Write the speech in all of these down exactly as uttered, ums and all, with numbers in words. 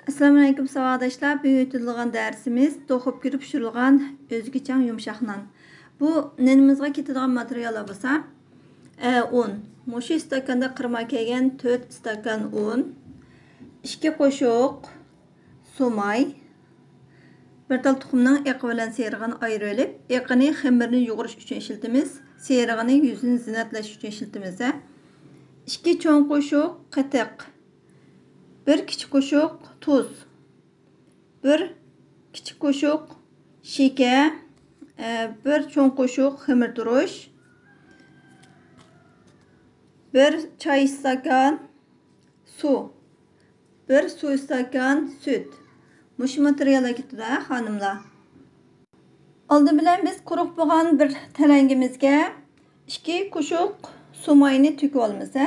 ئەسسالامۇئەلەيكۇم ساۋاقداشلار، بۈگۈن ئۆتۈلىدىغان دەرسىمىز توقۇپ كىرىپ پىشۇرۇلغان ئۆزگىچەڭ يۇمشاق نان. بۇ نېنىمىزغا كېتىدىغان ماتېرىياللار بولسا، ئە، ئۇن. مۇشۇ ئىستاكاندا قىرما كەلگەن تۆت ئىستاكان ئۇن، ئىككى قوشۇق سۇماي، بىر تال تۇخۇمنىڭ ئېقى بىلەن سېرىغىنى ئايرىۋېلىپ، ئېقىنى خېمىرنى يۇغۇرۇش ئۈچۈن ئىشلىتىمىز، سېرىغىنى يۈزىنى زىننەتلەش ئۈچۈن ئىشلىتىمىز. ئىككى چوڭ قوشۇق قېتىق، بىر كىچىك قوشۇق تۇز، بىر كىچىك قوشۇق شېكەر، ئە، بىر چوڭ قوشۇق خېمىر تۇرۇش، بىر چاي ئىستاكان سۇ، بىر سۇ ئىستاكان سۈت. مۇشۇ ماتېرىياللار كېتىدۇ، ھە، خانىملار. ئالدى بىلەن بىز قۇرۇق بولغان بىر تەلەڭگىمىزگە ئىككى قوشۇق سۇماينى تۆكۈۋالىمىز، ھە.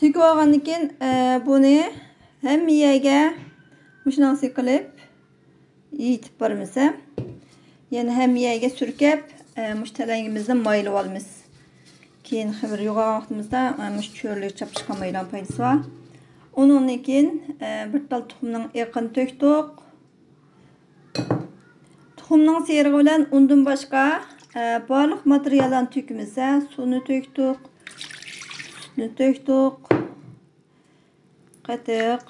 تۆكۈۋالغاندىن كېيىن، ئە، بۇنى ھەممە يەرگە مۇشۇناقسى قىلىپ يېيىتىپ بارىمىز، ھە. يەنە ھەممە يەرگە سۈركەپ، ئە، مۇشۇ تەلەڭگىمىزنى مايلىۋالىمىز. كېيىن خېمىر يۇغان ۋاقتىمىزدا، ئە، مۇشۇ چۆرىلىگە چاپلىشقان مايلىغان پايدىسى بار. ئۇنىڭدىن كېيىن، ئە، بىر تال تۇخۇمنىڭ ئېقىنى تۆكتۇق. تۇخۇمنىڭ سېرىقى بىلەن ئۇندىن باشقا، ئە، بارلىق ماتېرىياللارنى تۆكىمىز. سۇنى تۆكتۇق، سۈتنى تۆكتۇق، قېتىق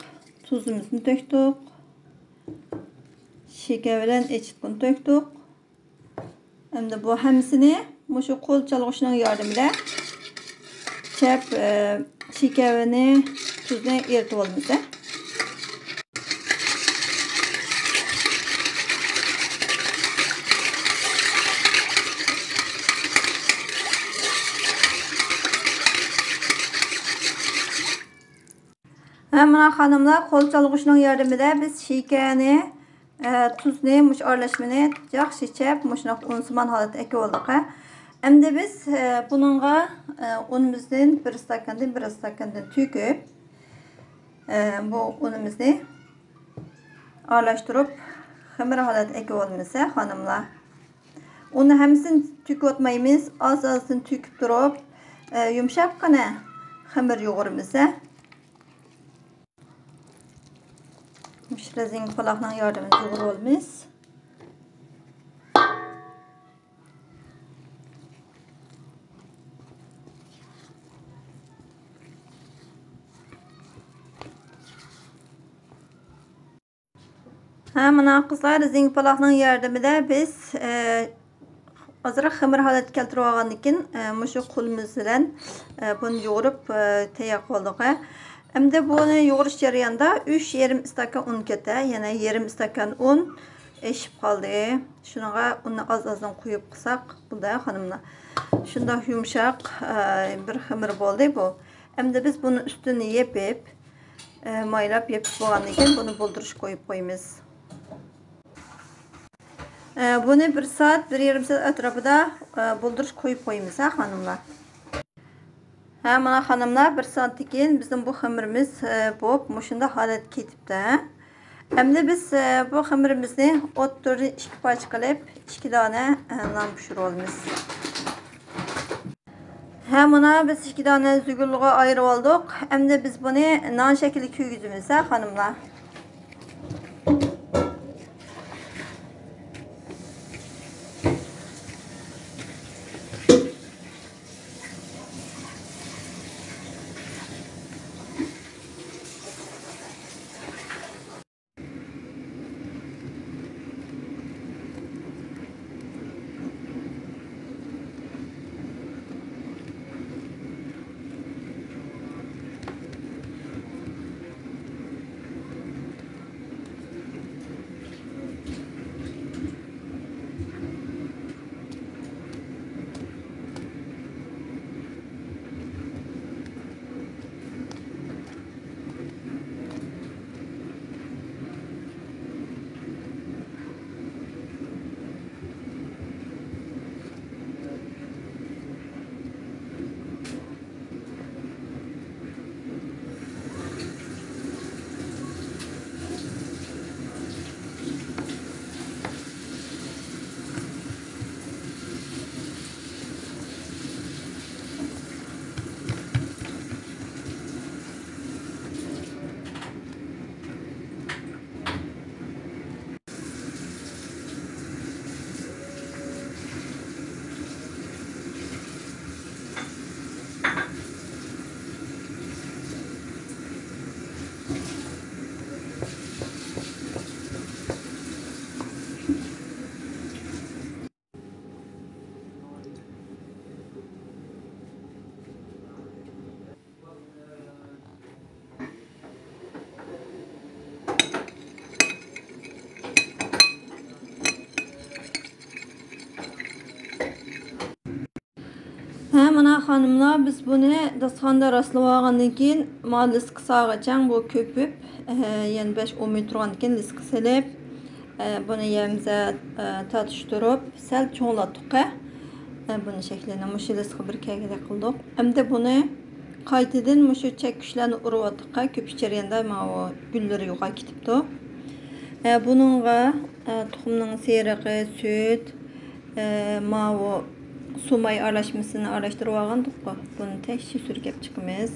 تۇزىمىزنى تۆكتۇق، شېكەر بىلەن ئېچىتقۇنى تۆكتۇق. ئەمدى بۇ ھەممىسىنى مۇشۇ قول چالغۇچنىڭ ياردىمىدە چەپ، ئە، شېكەرنى، تۇزنى ئېرىتىۋالىمىز. ھە، مانا خانىملار، قول چالغۇچنىڭ ياردىمىدە بىز شېكەرنى، ئە، تۇزنى، مۇشۇ ئارىلاشمىنى ياخشى چەپ، مۇشۇنداق ئۇنسىمان ھالەتتە ئەكىۋالدۇق، ھە. ئەمدى بىز، ئە، بۇنىڭغا، ئە، ئۇنىمىزدىن بىر ئىستاكاندىن، بىر ئىستاكاندىن تۆكۈپ، ئە، بۇ ئۇنىمىزنى ئارىلاشتۇرۇپ، خېمىر ھالەتتە ئەكىۋالىمىز، ھە، خانىملار. ئۇنى ھەممىسىنى تۆكۈۋاتمايمىز، ئاز-ئازدىن تۆكۈپ تۇرۇپ، ئە، يۇمشاققىنە خېمىر يۇغۇرىمىز، ھە. مۇشۇ رەزىنكە پالاقنىڭ ياردىمىدە يۇغۇرۇۋالىمىز. ھە، مانا قىزلار، رېزىنكە پالاقنىڭ ياردىمىدە بىز، ئە، ئازراق خېمىر ھالەتكە كەلتۈرۈپ ئالغاندىن كېيىن، ئە، مۇشۇ قولىمىز بىلەن، ئە، بۇنى يۇغۇرۇپ، ئە، تەييار قىلدۇق، ھە. ئەمدى بۇنى يۇغۇرۇش جەريانىدا ئۈچ يېرىم ئىستاكان ئۇن كەتتى، يەنە يېرىم ئىستاكان ئۇن ئېشىپ قالدى. شۇنىڭغا ئۇننى ئاز-ئازدىن قويۇپ قىلساق بولدى، خانىملار. شۇنداق يۇمشاق، ئە، بىر خېمىر بولدى بۇ. ئەمدى بىز بۇنى ئۈستىنى يېپىپ، ئە، مايلاپ يېپىپ بولغاندىن كېيىن بۇنى بولدۇرۇشقا قويۇپ قويىمىز. ئە، بۇنى بىر سائەت، بىر يېرىم سائەت ئەتراپىدا، ئە، بولدۇرۇشقا قويۇپ قويىمىز، ھە، خانىملار. ھە، مانا خانىملار، بىر سائەتتىن كېيىن بىزنىڭ بۇ خېمىرىمىز، ئە، بولۇپ مۇشۇنداق ھالەتكە كېتىپتۇ، ھە. ئەمدى بىز، ئە، بۇ خېمىرىمىزنى ئوتتۇرىدىن ئىككى پارچە قىلىپ، ئىككى دانە، ئە، نان پىشۇرۇۋالىمىز. ھە، مانا بىز ئىككى دانە زۇگۇرلىغا ئايرىۋالدۇق. ئەمدى بىز بۇنى نان شەكلىگە كىيگۈزىمىز، ھە، خانىملار. خانىملار، بىز بۇنى داستىخاندا راسلىۋالغاندىن كېيىن، ما لىسكا ساغىچەڭ بۇ كۆپۈپ، ئە، يەنە بەش ئون مىنۇت تۇرغاندىن كېيىن لىسكا سېلىپ، ئە، بۇنى يەمزە، ئە، تارتىشتۇرۇپ، سەل چوڭلاتتۇق. ئە، بۇنى شەكلىنى مۇشۇ لىسكا بىر كەلگۈدەك قىلدۇق. ئەمدى بۇنى قايتىدىن مۇشۇ چەككۈچلەرنى ئۇرۇۋاتتۇق. كۆپ ئىچەرگەندە ماۋۇ گۈللىرى يوقاپ كېتىپتۇ. ئە، بۇنىڭغا، ئە، تۇخۇمنىڭ سېرىقى، سۈت، ئە، ماۋۇ سۇماي ئارىلاشمىسىنى ئارىلاشتۇرۇپ ئالغانىدۇققۇ. بۇنى تەكشى سۈركەپ چىقىمىز.